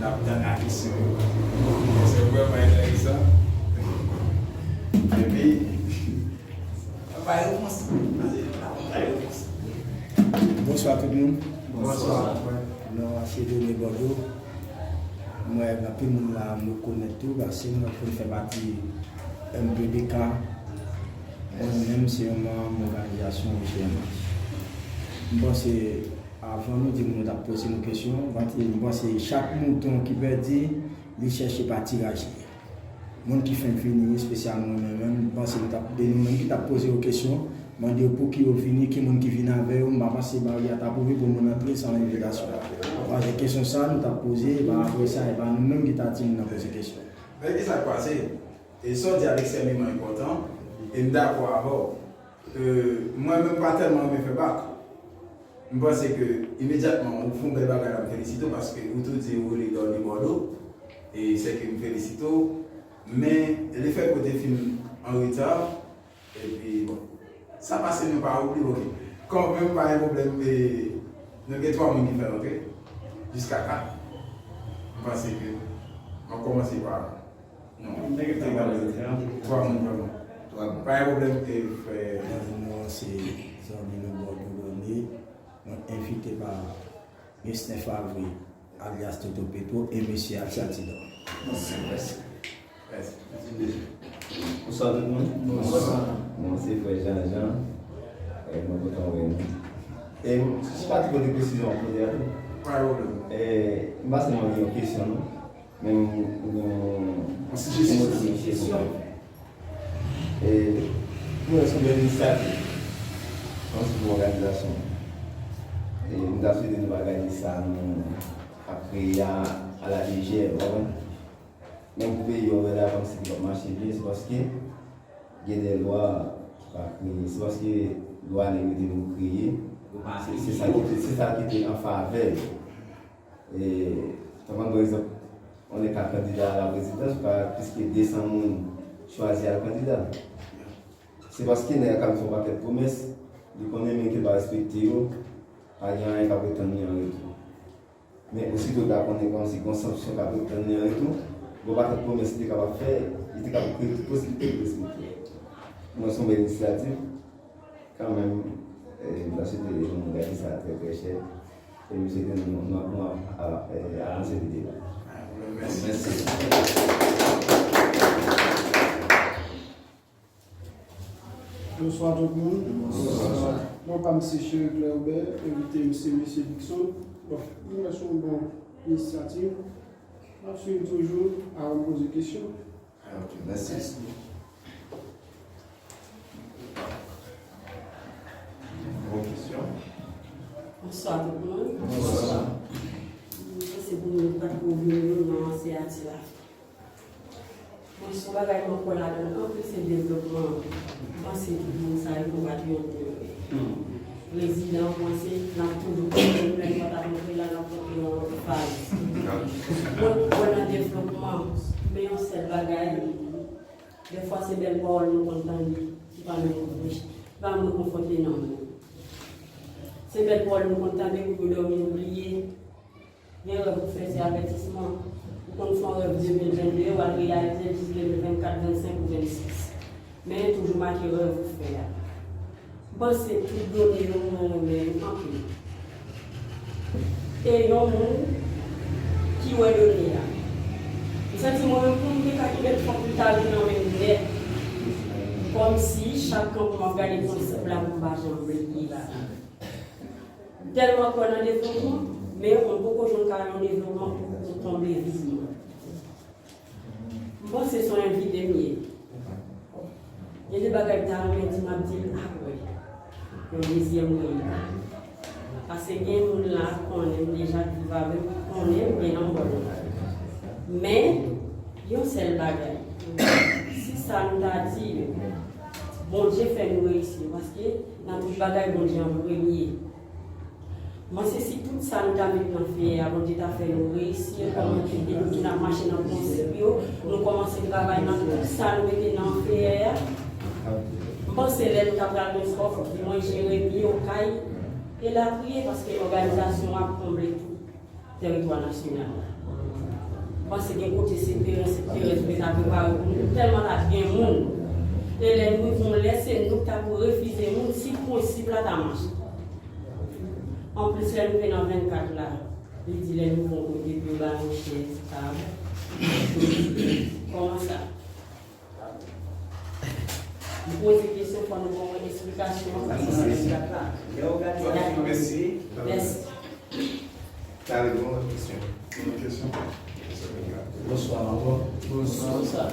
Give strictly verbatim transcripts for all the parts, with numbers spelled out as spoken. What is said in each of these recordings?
N ap tann a kesyon yo. Se vrèman enteresan. Epi, bay repons. Bay repons. Bonswa tout moun. Bonswa. Non an se Denis Bordeaux. Mwen, gen anpil moun la m rekonèt tou, paske nou konn fè pati M P B K. Mwen menm, se yon manm òganizasyon O G M H. M panse, avan nou di moun yo t ap poze nou kesyon, m panse chak mouton ki pèdi, li chèche pa ti raj li. Moun ki fenk vini, espesyalman mwen menm, m panse nou t ap, de nou menm ki t ap poze yo kesyon, mande yo pouki yo vini, ki moun ki vin avè yo, m pa panse baryè a t ap ouvri pou moun antre san envitasyon. Paske kesyon sa a nou t ap poze, e pa apre sa, e pa nou menm ki ta di moun nan poze kesyon. Men ki sa k pase? E sa w di a ekstrèmeman enpòtan, e m dakò avè w. E, mwen menm pa tèlman renmen fè bak. M panse ke imedyatman ou fè yon bèl bagay la, m felisite w paske ou tou di ou rele Donny Bordeaux. E sèke m felisite w. Men lefètke w te fin an reta, epi bon, sa pase nou pa oubli, oke. Kanmenm pa gen pwoblèm, e, nou gen twa moun ki fè l antre, jiska kat. M panse ke m ap kòmanse pa Non. Nèg yo te gade yo, twa moun vrèman. Twa moun. Pa gen pwoblèm, e, frè. Mwen, non, se zanmi nou Bordeaux Donny. Mwen envite pa Mister Favre, alyas Toto Petro, e Mesye Atyatidò. Mèsi. Mèsi. Bonswa tout moun. Bonswa. Mwen se frè Jean Jean. E mwen kontan wè nou. E se pa ti kote presizyon an pote a tou. Pa gen pwoblèm. E m pa sèlman gen yon kesyon non. Men yon, yon, yon sijesyon. E, pou yon bèl inisyativ, yon sou òganizasyon. E, m ta swete nou pa gade sa nou ap kreye a alalejè, w konprann? Men pou peyi a, w wè la kòmsi li p ap mache byen, se paske gen de lwa ki pa kreye. Se paske lwa nèg yo te vin kreye. Se, se sa ki te, se sa ki te an favè yo. E, tankou pa egzanp, on est ka kandida a la prezidans, ou ka plis ke de san moun chwazi al kandida. Se paske nèg la ka vin fè yon pakèt pwomès, li konnen men ke l pa respekte yo, pa gen anyen k ap ret tann li an retou. Men osito l ta konnen kòmsi gon sanksyon k ap ret tann li an retou, gon pakèt pwomès li te kapab fè, li te kapab kreye tout posiblite pou l respekte. Mwen, se yon bèl inisyativ, kanmenm, e, m ta swete nou gade sa trè, trè chè. E m swete nou, nou, nou, nou ap, ap, e, avanse vide la. Mèsi. Bonswa tout moun. Bonswa. Non pa m se Cheri Clerber, envite m se Mesye Dickson. Bon, m wè se yon bon inisyativ. M ap swiv toujou, avan m poze kesyon. Ok, mèsi. Bon kesyon. Bonswa tout moun. Bonswa. M panse pou moun ki pa t ko vini yo nan anseyati la. Bon, se yon bagay mwen kwè ladan l anpil, se devlopman. M panse tout moun sa yo, nou pa t yon moun. Prezidan, mwen se, n ap toujou kontinye, lè n pa t ap antre la, n ap antre yon lòt faz. Mwen kwè nan devlopman, men yon sèl bagay, dèfwa se bèl pawòl nou konn tande, ki pa menm, ki pa rekonfòte nanm nou. Se bèl pawòl nou konn tande pou nou dòmi nou bliye. Gen rèv ou fè, se avètisman. Ou konn fè yon rèv de mil venn de, w al reyalize l jis de mil vennkat, vennsenk ou vennsis. Men toujou make rèv ou fè a. M panse tout done yo mwen renmen yo anpil. E yon moun ki wè done a. M santi mwen menm pou m te ka kenbe l fòk li ta vin nan men m nèt. Kòmsi chak kanpe m ap gade prensip la pou m pa janm bliye bagay. M tèlman kwè nan devlopman, men mwen poko jwenn ka yon devlopman pou, pou konble vid mwen. M panse se yon envite m ye. Gen de bagay m ta renmen di, m ap di l apre. Yon dezyèm mwen ye. Paske gen moun la konnen m deja k viv avè m, konnen m gen nan bòl. Men, yon sèl bagay. Si sa nou ta di yo, Bondye fè nou reyisi, paske nan tout bagay, Bondye an premye. Mwen se si tout sa nou ta met nan feyè a, Bondye ta fè nou reyisi, kòman ki, e nou ki n ap mache nan prensip yo, nou kòmanse travay nan tout sa nou mete nan feyè a. M panse lè nou ta pral nan espò, fòk di mwen Jeremi, Okay, e latriye, paske òganizasyon ap konble tout tèritwa nasyonal la. Panse gen kote se teren, se teren, nou ta prepare pou nou, tèlman ta gen moun. E lè nou rive yon lè, se nou ki ta pou refize moun, si prensip la ta mache. Anplis, lè nou rive nan vennkat la, li di lè nou rive yon kote pou yo ba nou chèz, tab. Kòman sa? M poze kesyon, fò nou ban mwen esplikasyon. Sa se vennkat la. Lè òganizasyon. Mèsi. Mèsi. Talè, gen yon lòt kesyon. Gen yon kesyon? Bonswa ankò. Bonswa.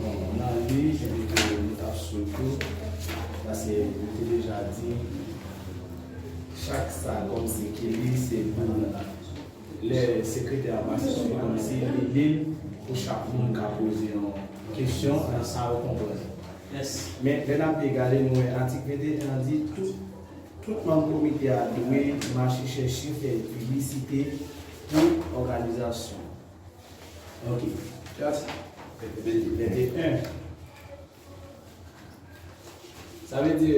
Bon, nan li, se te ke nou t ap sot tou, paske nou te deja di, chak sa kòmsi ki li, se pou lè sekretè a pase sou li, kòmsi li li l pou chak moun ka poze yon kesyon nan sa yo konprann. Men lè n ap byen gade, nou wè atik venteyen an di tout, tout manm komite a dwe mache chèche fè piblisite pou òganizasyon. Ok. Venteyen. Sa vle di,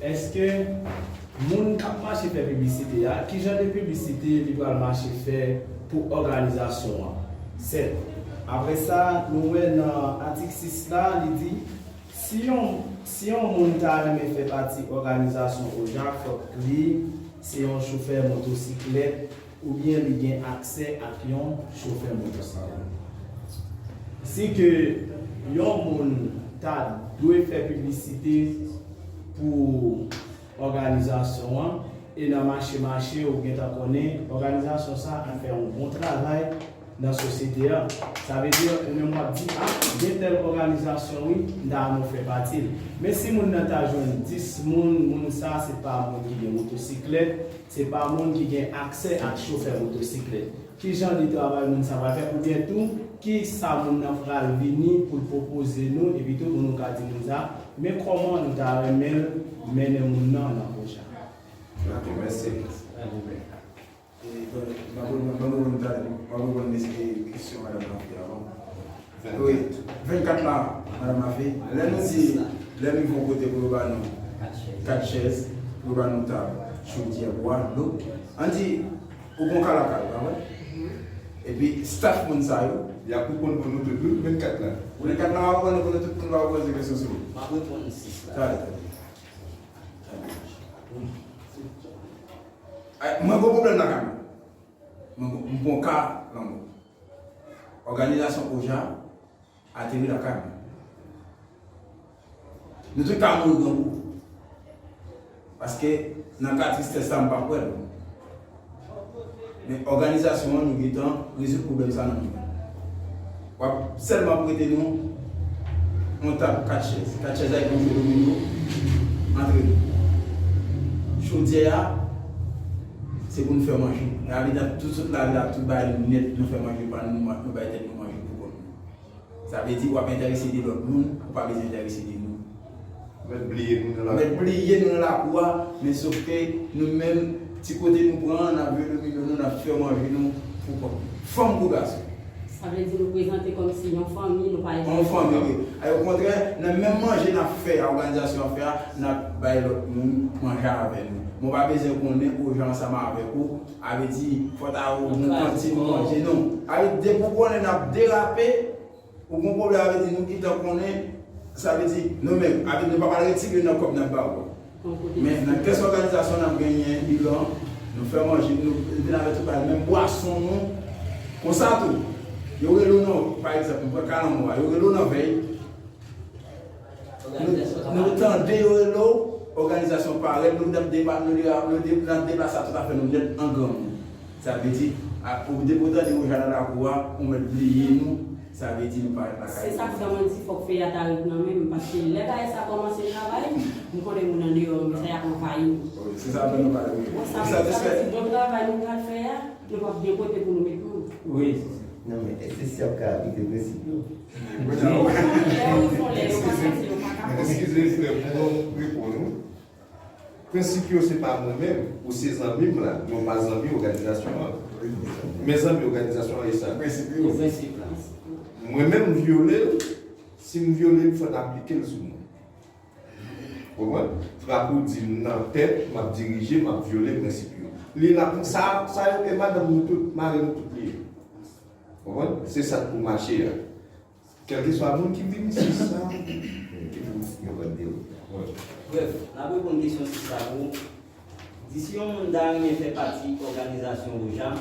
èske moun k ap mache fè piblisite a, ki jan de piblisite li pral mache fè pou òganizasyon an? Sèt. Apre sa, nou wè nan atik sis la, li di, si yon, si yon moun ta renmen fè pati òganizasyon OJA, fòk li se yon chofè motosiklèt oubyen li gen aksè ak yon chofè motosiklèt. Si ke yon moun ta dwe fè piblisite pou òganizasyon an, e nan mache mache, ou gentan konnen òganizasyon sa ap fè yon bon travay nan sosyete a. Sa vle di, ou menm w ap di, a, gen tèl òganizasyon, wi, m ta renmen w fè pati l. Men si moun nan ta jwenn dis moun, moun sa se pa moun ki gen motosiklèt, se pa moun ki gen aksè ak chofè motosiklèt. Ki jan de travay moun sa pral fè? Oubyen tou, ki sa moun nan pral vini pou l pwopoze nou, epi tou pou nou ka di moun sa, men kòman nou ta renmen l mennen moun nan nan pwojè a? Ok, mèsi. E, bon, m ap reponn, m ap reponn talè, m ap reponn kesyon madanm nan fè avan. Wi, vennkat la, madanm Mafe, lè nou di, lè nou rive yon kote pou yo ba nou kat chèz, pou yo ba nou tab, chodyè, bwa, dlo, ann di, ou gon ka lakay ou, pa vre? Epi, staff moun sa yo, y ap reponn pou nou tout, wi, vennkat la. Vennkat la, m ap reponn pou nou tout, pou nou pa poze kesyon sou. M ap reponn sis la. Talè, talè. Ay, mwen gon pwoblèm lakay mwen. Mwen gon, m gon ka lanmò. Òganizasyon OJA ateri lakay mwen. Nou tout ka mouri grangou. Paske nan ka tristès la, m p ap wè l. Men òganizasyon an, nou gentan rezoud pwoblèm sa nan nou. W ap sèlman prete nou yon tab, kat chèz. Kat chèz la, epi yon domino antre nou. Chodyè a, se pou nou fè manje. Lavi n ap tout sot lavi la, tout bagay nou nèt, nou fè manje pa nou, nou ma-, nou bay tèt nou manje pou kont nou. Sa vle di, w ap enterese de lòt moun, ou pa bezwen enterese de nou. Mèt bliye nou nan lakou. Mèt bliye nou nan lakou a, men sòf ke nou menm, ti kote nou pran an, n ap jwe domino nou, n ap fè manje nou pou kont nou. Fanm kou gason. Sa vle di nou prezante kòmsi yon fanmi, nou pa yon fanmi, wi. Ay, okontrè, nan menm manje n ap fè a, òganizasyon ap fè a, n ap bay lòt moun manje avè nou. Men w pa bezwen konnen OJA ansanm avèk ou, a vle di, fò ta ou gon kantin manje, non. A vle di, depi w konnen n ap derape, ou gon pwoblèm, sa vle di nou gentan konnen, sa vle di nou menm, avèk nou pa pral retire nan kòb n ap ba ou. Men nan kès òganizasyon n ap genyen bilan, nou fè manje, nou vin avèk tout bagay, menm bwason nou, konsa tou. Yo rele w nan, pa egzanp, m pran ka lanmò a, yo rele w nan vèy, nou, nou tande yo rele w, òganizasyon parèt, nou, n ap deba-, nou, nou, n ap deplase a tout afè nou nèt an granmoun. Sa vle di, a, ou depi w tande OJA nan lakou a, ou mèt bliye nou, sa vle di nou parèt lakay nou. Se sa k fè mwen di fòk fèy a ta ret nan men m, paske lè bagay sa kòmanse travay, m konnen moun andeyò an, men sa y ap anvayi nou. Wi, se sa fè nou pale, wi. Bon, sa, sa vle di bon travay nou pral fè a, nou p ap gen kote pou nou met moun. Wi. Non, men èske si y ap ka aplike prensip yo? Lè yo fon, lè yo pa santi yo pa ka fè. Eskize, frè m, pou mwen reponn ou. Prensip yo se pa mwen menm, ou se zanmi m la, men w pa zanmi òganizasyon an. Men zanmi òganizasyon an e sa. Prensip yo. Prensip la. Mwen menm m vyole l, si m vyole l, fò n aplike l sou mwen. Konprann? Frape w di m nan tèt, m ap dirije, m ap vyole prensip yo. Li la pou sa, sa yo e madanm nou tout, mari nou tout li ye. Konprann? Se sa k pou mache a. Kèlkeswa moun ki vini, se sa ki pou yo pral dewoule. Brèf, n ap reponn kesyon sis la pou ou. Di si yon moun ta renmen fè pati òganizasyon Roja,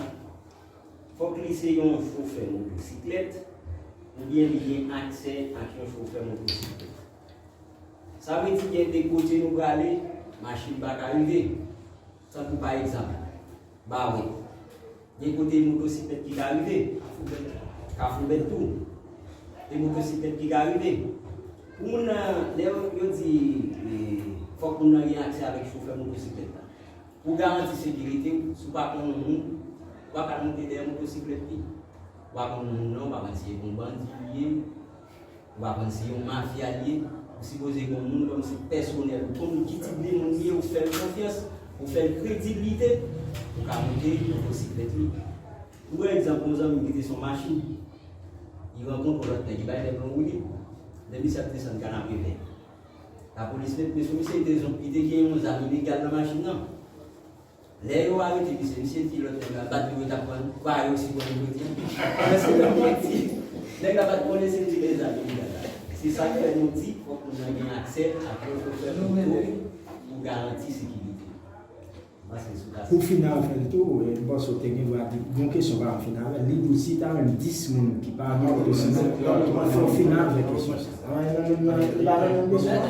fòk li se yon chofè motosiklèt oubyen li gen aksè ak yon chofè motosiklèt. Sa vle di gen de kote nou prale, machin pa ka rive. Tankou pa egzanp, Bawè. Gen kote motosiklèt ki ka rive, Kafou Bèt tou. Gen motosiklèt ki ka rive. Pou moun nan, lè yo di fòk moun nan gen aksè avèk chofè motosiklèt la. Pou garanti sekirite w, si w pa konn yon moun, ou pa ka monte dèyè motosiklèt li. Ou pa konn moun nan, ou pa konn si se yon bandi li ye, ou pa konn si se yon mafya li ye. Ou sipoze gen yon moun kòmsi pèsonèl, ou konn ki tip de moun li ye, ou fè l konfyans, ou fè l kredibilite, ou ka monte motosiklèt li. Pou egzanp, yon zanmi m ki te sou machin, li rankontre yon lòt nèg, li bay nèg lan woule, lè misye ap desann Kanapevè. Lapolis met men sou misye, li te gen yon zam ilegal nan machin nan. Lè yo arete misye, misye di lòt nèg la bat li yo t ap pran, pa yo si pran li pran. Prèske menm manti. Nèg la pa t konnen se li ki gen zam ilegal la. Se sa k fè nou di fòk moun nan gen aksè ak yon chofè moto pou garanti sekirite. Paske sou ka. Pou fin avè l tou, m panse w te gen dwa di yon kesyon pa m fin avè l. Li di w si ta renmen dis moun ki pa gen motosiklèt, fò w fin avè kesyon sa. Li pa nan menm kesyon an.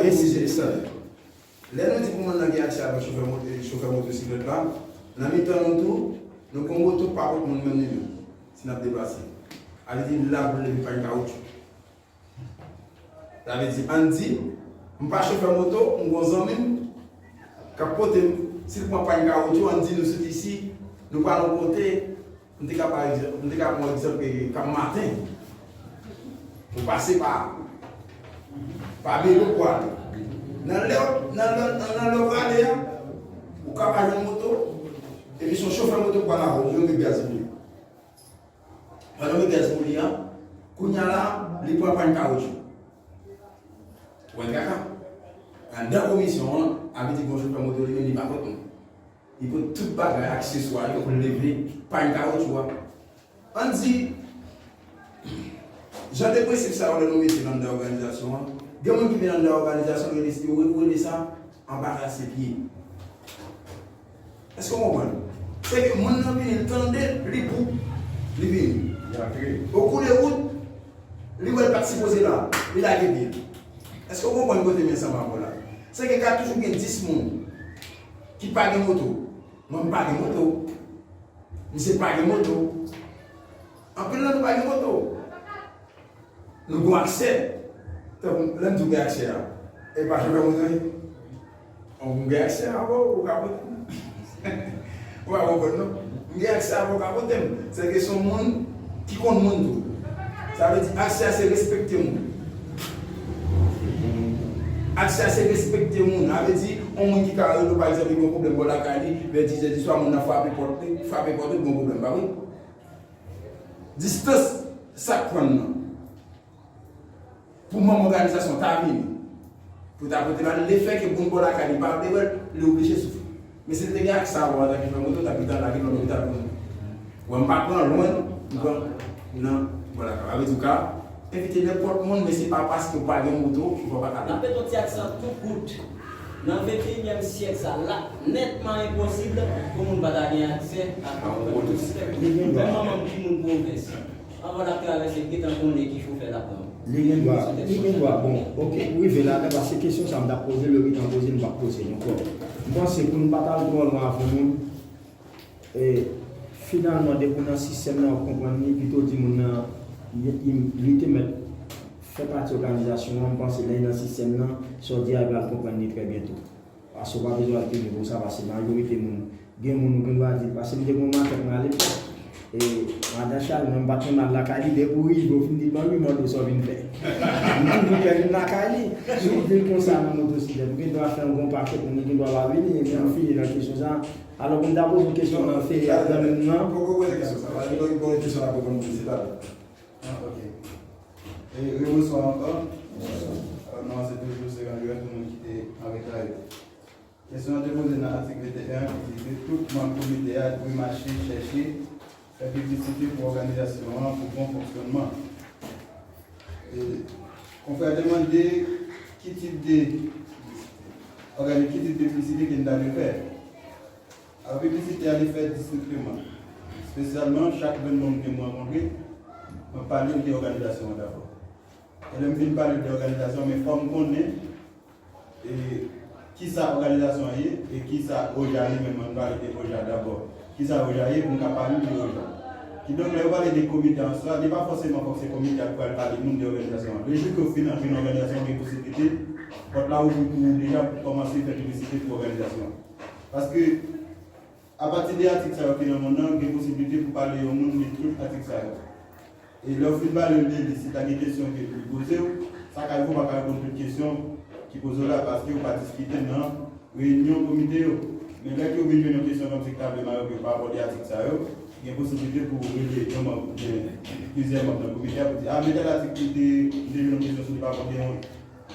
E se sa. Lè nou di pou moun nan gen aksè avèk chofè motosiklèt la, nan mitan nou tou, nou gen yon moto pa kont moun menm li menm, si n ap deplase. Sa vle di li la pou l leve pann kawotchou. Sa vle di, ann di, m pa chofè moto, m gen yon zanmi m k ap pote m, si l pran pann kawotchou, ann di nou sot isi, nou pral yon kote, M te ka pa egzanp, m te ka pran egzanp Kanmaten. Ou pase pa pa Belo pou ale. Nan lè nan lè nan lè w prale a, ou ka pa jwenn moto, epi se yon chofè moto k pral avè w, ou jwenn gaz pou li. Pandan w gen gaz pou li a, kounye a la, li pran pann kawotchou. Ou wè traka? Anndan komisyon an, a vle di gen yon chofè moto li menm li pa kont nou. Li pran tout bagay, akseswa yo pou l leve pann kawotchou a. Ann di, jan de prensip sa yo lè nou mete l anndan òganizasyon an, gen moun ki vin anndan òganizasyon yo rele, yo rele sa anbarase pye. Èske w konprann? Se ke moun nan vini, li tande, li pou, li vini. Okoudèwout, li wè l pa t sipoze la, li lage pye l. Èske w konprann kote m ye ansanm avè w la? Se ke ka toujou gen dis moun ki pa gen moto. Mwen m pa gen moto. Misye pa gen moto. Anpil nan nou pa gen moto. Nou gen aksè. Tankou lè m di w gen aksè a, e pa chofè moto ye? Bon, m gen aksè a, bon, ou ka pote m. Ou pa konprann non. M gen aksè a, bon, ou ka pote m. Se kesyon moun ki konn moun tou. Sa vle di aksè a se respekte moun. Aksè a se respekte moun. Sa vle di yon moun ki ka rele w pa egzanp li gen yon pwoblèm bò lakay li, vè dizè diswa moun nan frape pòt li, frape pòt ou li gen yon pwoblèm, pa vre? Distans sa k pran nan. Pou manm òganizasyon ta vini pou ta pote l ale, lefètke moun bò lakay li pa vle wè l, li oblije soufri. Men si l te gen aksè avè w antanke chofè moto, w t ap gentan lage l nan lopital pou nou. Wè m pa pran lwen, m pran nan bò lakay. Sa vle di w ka envite nenpòt moun, men se pa paske w pa gen moto, w pa ka la. N ap mete yon ti aksan tou kout. Nan venteyinyèm syèk sa, l ap nètman enposib pou moun pa ta gen aksè ak yon moto. Menm manman m ki moun pwovens. Anvan l ap travèse, l gentan konnen ki chofè l ap pran. Li gen dwa, li gen dwa, bon, oke, pou rive ladan, paske kesyon sa a m t ap poze l, yo gentan poze l, m p ap poze l ankò. M panse pou nou pa t al twò lwen avè moun, e, finalman, depi w nan sistèm nan, w ap konprann li, pito di moun nan, li, li te mèt fè pati òganizasyon an, m panse lè l nan sistèm nan, sa w di a, li pral konprann li trè byento. Paske w pa bezwen al pi lwen pou sa, paske majorite moun, gen moun ou gen dwa di, paske m te gen yon makèt mwen ale, e, madan Chal, mwen m pa t konn al lakay li, depi w rive, w fin di l, ban m wi, mande w sa w vin fè. M toujou pè vin lakay li. Si w vin konsa nan motosiklèt, ou gen dwa fè yon bon pakèt moun, li gen dwa pa vini, men nou fini nan kesyon sa. Alò, pou m ta poze w kesyon nan feri a, nan menm nan. Poko poze kesyon sa, paske nou gen kesyon la pou konn poze, talè. Ah, ok. E, rebonswa ankò. Bonswa. Alò, non, se toujou se Ranjwèl, pou moun ki te an reta yo. Kesyon an te poze nan atik venteyen an ki di ke tout manm komite a dwe mache chèche fè piblisite pou òganizasyon an pou bon fonksyònman. E, konfrè a te mande ki tip de ògani-, ki tip de piblisite ke n ta dwe fè. Alò, piblisite a li fèt distrikteman. Espesyalman, chak grenn moun ke m rankontre, mwen pale de òganizasyon an dabò. E lè m fin pale de òganizasyon, men fò m konnen, e, kisa òganizasyon an ye, e kisa OJA li menm, ann pale de OJA dabò. Kisa OJA ye pou m ka pale de OJA. Kidonk, lè yo pale de komite an swa, li pa fòseman fòk se komite a k pral pale moun de òganizasyon an. Le jou ke w fin antre nan òganizasyon an, gen posiblite pòt la ouvri pou ou deja pou kòmanse fè piblisite pou òganizasyon an. Paske, apati de atik sa yo ki nan mond nan, gen posiblite pou pale yon moun li tout atik sa yo. E lè w fin pale l de li, si ta gen kesyon ke li poze w, sa ka rive w pa ka reponn tout kesyon ki poze w la paske w pa diskite nan reyinyon komite yo. Men lè ke w vin jwenn yon kesyon kòmsi ki ta vle mayoke pa rapò de atik sa yo, gen posiblite pou w rele yon manm oubyen plizyè manm nan komite a pou di, a, men tèl atik ki te, m te jwenn yon kesyon sou li pa rapò de yon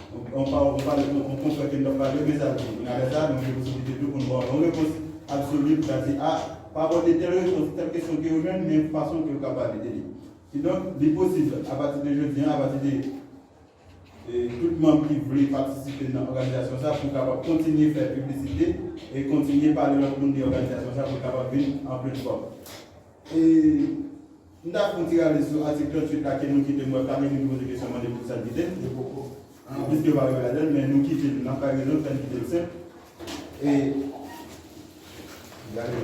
On, on pa, on pale, on, on konfrè ke n t ap pale, men sa l di. Kounye a lè sa a, nou gen posiblite tou pou n ba w yon repons absoli pou ta di, a, pa rapò de tèl repons, tèl kesyon ke yo jwenn, men fason ke yo ka pale de li. Kidonk, li posib, apati de jodi a, apati de, e, tout manm ki vle patisipe nan òganizasyon sa, pou kapab kontinye fè piblisite e kontinye pale lòt moun de òganizasyon sa pou l kapab vin an plen fòm. E, M ta fè yon ti rale sou atik tranntuit la ke nou kite m wè pa gen moun ki poze kesyon mande poukisa l kite l. Yo poko. Anplis ke yo pa rive ladan l, men nou kite l, n ap bay rezon, fè n kite l senp. E, gade.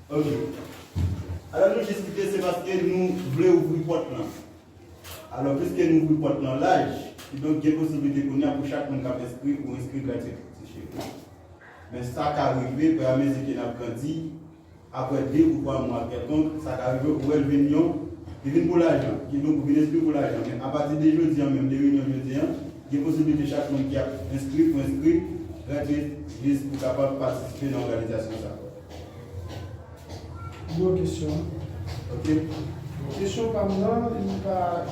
Ok. Alò nou jis kite, se paske nou vle ouvri pòt lan. Alò, piske nou ouvri pòt lan laj, kidonk gen posiblite kounye a pou chak moun k ap enskri ou enskri gratwit, ti cheri. Men sa ka rive, fèramezi ke n ap grandi, apre de ou twa mwa kèlkonk, sa ka rive ou wè l vin yon, li vin pou lajan, kidonk ou vin enskri pou lajan. Men apati de jodi a menm, de reyinyon jodi a, gen posiblite chak moun ki ap enskri pou enskri gratwit, jis pou kapab patisipe nan òganizasyon sa. Bon kesyon. Ok. Kesyon pa m nan, li pa,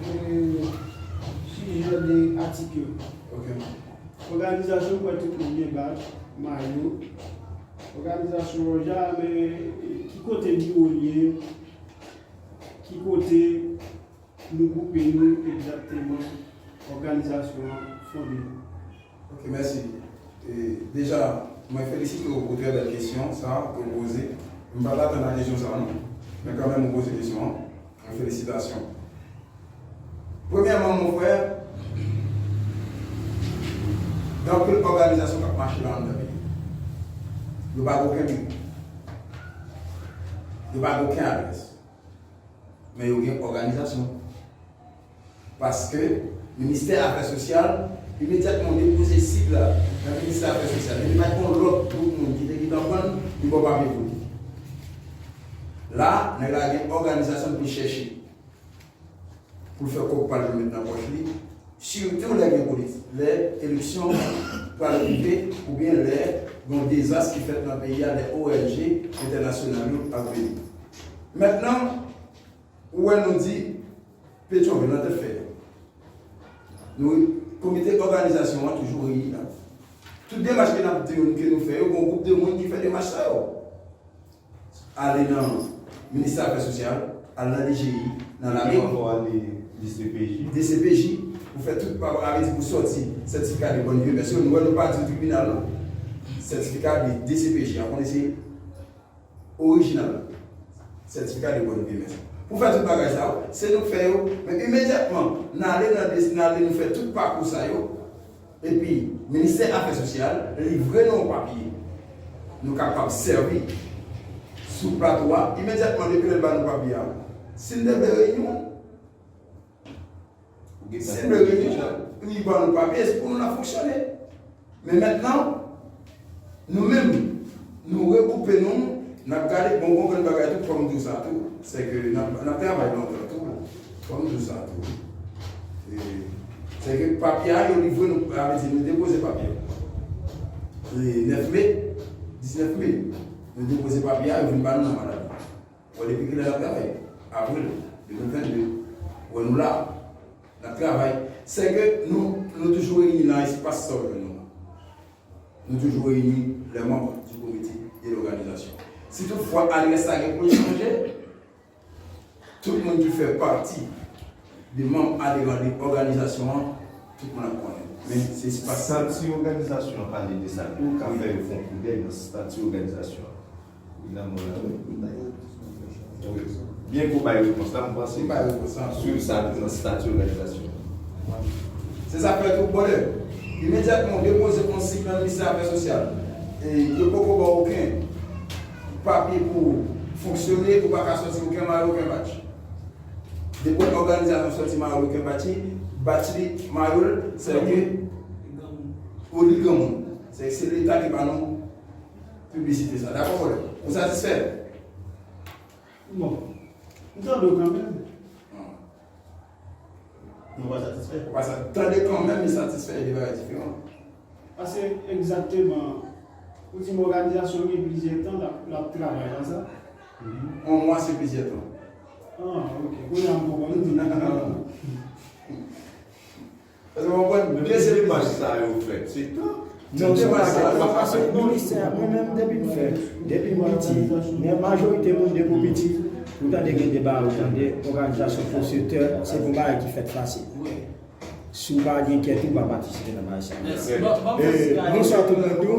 e, sijè de atik yo. Ok. Òganizasyon kwè tout moun gen baj, mayo. Òganizasyon OJA, men, e, ki kote biwo l ye? Ki kote nou gwoupe nou egzakteman, òganizasyon an fonde? Ok, mèsi. E, deja, mwen felisite w pou trè bèl kesyon sa ke w poze. M pa t atann a kesyon sa a non. Men kanmenm ou poze kesyon an. Mwen felisitasyon. Premyèman, mon frè, gen anpil òganizasyon k ap mache la anndan peyi. Yo pa gen okenn biwo. Yo pa gen okenn adrès. Men yo gen òganizasyon. Paske Ministè Afè Sosyal, imedyatman w depoze sik la nan Ministè Afè Sosyal, epi pa t gen yon lòt gwoup moun ki te gentan pran l, li ba w papye pou li. La, nèg la gen òganizasyon pou l chèche, pou l fè kòb pa l yo met nan pòch li, sitou lè gen politi-, lè eleksyon pral rive, oubyen lè gen yon dezas ki fèt nan peyi a, lè O N G entènasyonal yo ap vini. Mentnan, ou wè nou di, Petyonvil nan tèt fè yo. Nou, komite òganizasyon an toujou reyini la. Tout demach ke n ap di nou ke nou fè yo, gen yon gwoup de moun ki fè demach sa yo. Ale nan Ministè Afè Sosyal, al nan D G I, nan lameri. Ankò ale D C P J. D C P J, pou fè tout pa, sa vle di pou sòti sètifika de bòn vye mès yo, nou wè nou pa di tribinal non. Sètifika de D C P J, a konnen se orijinal. Sètifika de bòn vye mès. Pou fè tout bagay sa yo, se nou k fè yo, men imedyatman n ale nan, n ale nou fè tout pakou sa yo, epi Ministè Afè Sosyal livre nou yon papye nou kapab sèvi sou plato a, imedyatman depi lè l ba nou papye a, si n te vle reyini, si n vle reyini, li ban nou papye, se pou nou n ap fonksyone. Men mentnan, nou menm, nou regwoupe nou, n ap gade, bon, gon grenn bagay tou, fò m di w sa tou, se ke n ap, n ap travay lontan tou, fò m di w sa tou. E, se ke papye a, yo livre nou, sa vle di, nou depoze papye a. E, nèf me, diznèf me, nou depoze papye a, yo vin ba nou nan mwa davril. Bon, depi kilè n ap travay? Avril de mil vennde. Wè nou la. N ap travay. Se ke nou, nou toujou reyini nan espas sa w jwenn nou an. Nous toujours réunis, les membres du comité de l'organisation. Si toutfwa adrès la gen pou l chanje, tout moun ki fè pati de manm aderan de òganizasyon an, tout moun ap konnen. Men se pa sa. Estati òganizasyon an pale de sa tou, ka fè yo fè yon koudèy nan estati òganizasyon an. Wi, nan mwen la, wi. Wi. Byen ke w bay repons la, m panse. M bay repons la. Swiv sa tou nan estati òganizasyon. Se sa k fè tou, brother. Imedyatman, w depoze yon sik nan ministè afè sosyal. E yo poko ba w okenn papye pou fonksyone, ou pa ka sòti okenn mayo, okenn badj. Depi òganizasyon sòti mayo, okenn badj, badj li, mayo l, se ke ou li granmoun. Se, se Leta ki ba nou piblisite sa. Dakò, brother? Ou satisfè? Bon. M tande w kanmenm. Ah. Nou pa satisfè. Ou pa sa tande kanmenm, men satisfè, e de bagay diferan. Paske, egzakteman, ou di m òganizasyon gen plizyè tan l ap, l ap travay la, sa? Mhm. Yon mwa, se plizyè tan. Ah, ok. Kounye a, m konprann ou di nan. Paske w konprann, men byen se demach sa yo fèt, se tan. Non, se pa sa. Paske ministè a, mwen menm, depi m fè, depi m piti, men majorite moun depi w piti, ou tande gen deba, ou tande òganizasyon fòsetè, se pou bagay ki fèt fasil. Si w pa gen kè tou, w pa patisipe nan bagay sa yo. Mèsi. Bon, bon, e, bonswa tout moun tou.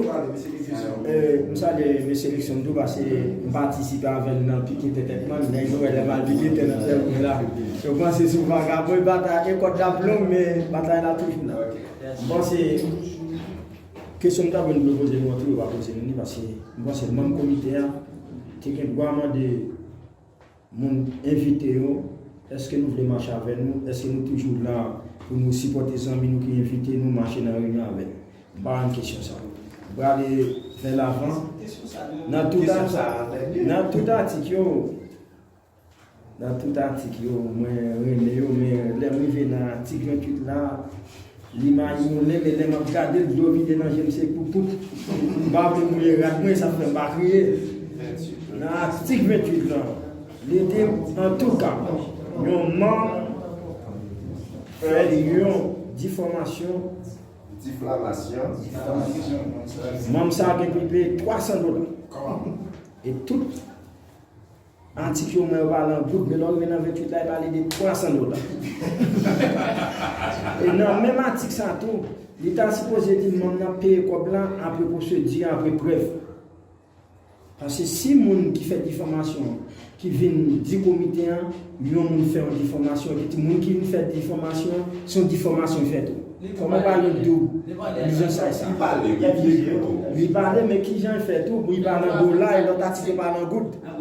E, m salye mesye Luckson tou, paske m patisipe avè l nan pike tèt Edman, nèg yo wè lè m al pike tèt nan sèl moun la. Yo panse se yon vagabon, e batay, e kòd la ap long, men batay la toujou la. M panse kesyon m ta vle poze nou an tou, yo pa poze nou li, paske m panse manm komite a te gen dwa mande moun envite yo, èske nou vle mache avè nou? Èske nou toujou la pou nou sipòte zanmi nou ki envite nou mache nan reyinyon avè l? M pa konn kesyon sa. M prale vè lavan. Nan tout atik, nan tout atik yo, nan tout atik yo, mwen renmen yo, men lè m rive nan atik venntuit la, li mayi moulen, men lè m ap gade l, dlo vide nan je m, se poupout. M pa vle mouye rad mwen, sa fè m pa kriye. Nan atik venntuit lan, li di, antouka, yon manm fè yon difamasyon. Difamasyon. Manm sa a gen pou l peye twa san dola. E tout Atik yo, mwen, yo pale an goud, men lè w rive nan venntuit la, yo pale de twa san dola. E nan menm atik sa tou, li ta sipoze di manm nan peye kòb la apre pwosedi, apre prèv. Paske si moun ki fè difamasyon an, ki vin di komite an, yon moun fè yon difamasyon, epi di moun ki vin fè difamasyon an, se yon difamasyon l fè tou. Kòman w pale yon doub lizans sa? Li pale, li pale tou. Li pale, men kijan l fè tou? Li pale an dola, e lòt atik yo pale an goud. Nan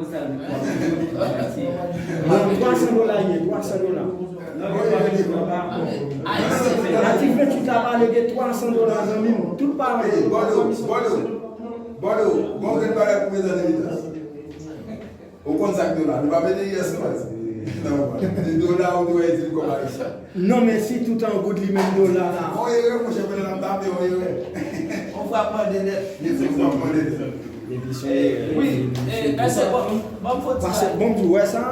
twa san dola ye, twa san dola. Atik venntuit la pale de twa san dola, zanmi m. Tout pale. Hey, Bòdo, Bòdo, Bòdo, bon grenn bagay pou mete nan evidans. Ou konn sa k dola, nou pa mete yes non. Non, se dola ou dwe di l kòm ayisyen. Non, men si tout an goud li menm dola la. On erè, monchè, pandan n ap tape, on erè. On frapman de nèt. Li di frapman de nèt. Epi se, eh, wi, eh, mèsi, bon, bon, fò ti pase, bagay. Bon, m di w wè sa.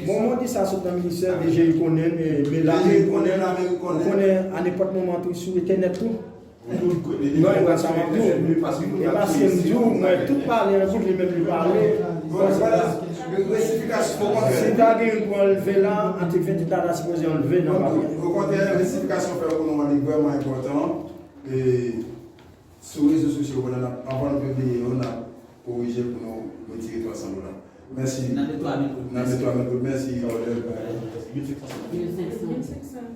Bon, mwen di sa sot nan ministè, D G I konnen, men, men la, D G I konnen, la meri konnen. Konnen a nenpòt moman tou, sou entènèt tou. Non, e pa sa m ap di w. E paske m di w, mwen, tout pale an goud, li menm li pale. Bon, vwala. Resifikasyon, okontrè. Si ta gen pou anlve la, atik venntuit la ta sipoze anlve nan papye. Okontrè, resifikasyon fè pou nou an, li vrèman enpòtan. E sou rezo sosyo, pandan n ap, anvan nou pibliye yo, n ap korije pou nou retire twa san dola. Mèsi. Nan de twa mil goud. Nan de twa mil goud. Mèsi, Orlèv. Mil senk san.